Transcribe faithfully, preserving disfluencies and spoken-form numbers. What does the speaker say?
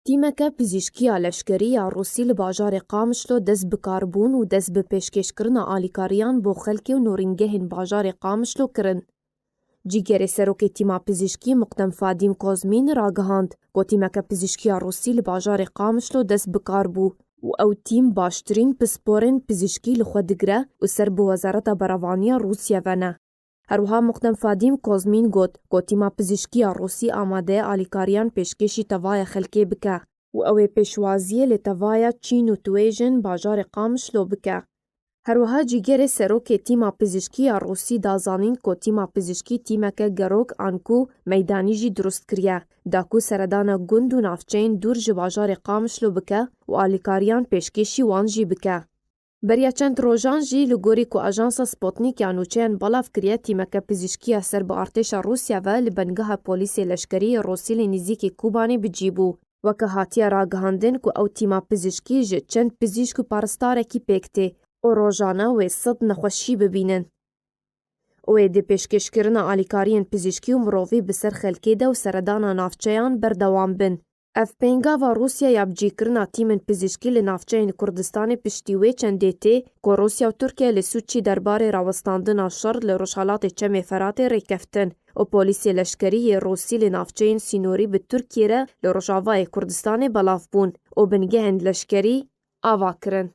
Tîmeke pizîşkî ya leşkerî ya Rûsî li bajarê Qamişlo dest bi kar bûn û dest bi pêşkêşkirina alîkariyan bo xelkê û norîngehên bajarê Qamişlo kirin. Cîgerê serokê tîma pizîşkî Muqtem Fadîm Kozmîn ragihand ku tîmeke pizîşkî ya Rûsî li bajarê Qamişlo dest bi kar bû û ew tîm baştirîn pisporên pizîşkî li xwe digire û ser bi Wezareta Berevaniya Rûsya ve ne. Her wiha Muqtem Fadîm Kozmîn got ku tîma pizîşkî ya Rûsî amade ye alîkariyan pêşkêşî tevaya xelkê bike û ew ê pêşwaziyê li tevaya çîn û tuêjên bajarê Qamişlo bike. Her wiha cîgerê serokê tîma pizîşkî ya Rûsî da zanîn ku tîma pizîşkî tîmeke gerok anku meydanî jî dirust kiriye, da ku seredana gund û navçeyên dûr ji bajarê Qamişlo bike û alîkariyan pêşkêşî wan jî bike. Beriya çend rojan jî, li gorî ku ajansa Sputnik ya nûçeyan belav kiriye, tîmeke pizîşkî ya ser bi artêşa Rûsya ve li bengeha polîsê leşkerî yê Rûsî li nîzîkî Kobanê bi cî bû. Weke hatiye ragihandin ku ew tîma pizîşkî ji çend pizîşk û parêstarekî pêk tê û rojane wê sed nexweşî bibînin. Wê di pêşkêşkirina alîkariyên pizîşkî û mirovî bi ser xelkê de û seredana navçeyan berdewam bin. Ev pêngava Rûsya ya bicîkirina tîmên pizîşkî li navçeyên Kurdistanê piştî wê çendê tê ku Rûsya û Tirkiye li Sûçî derbarê rawestandina şer li rojhelatê Çemê Feratê rêkeftin û polîsê leşkerî yê Rûsî li navçeyên sînorî bi Tirkiyê re li rojavayê Kurdistanê belav bûn û bingehên leşkerî ava kirin.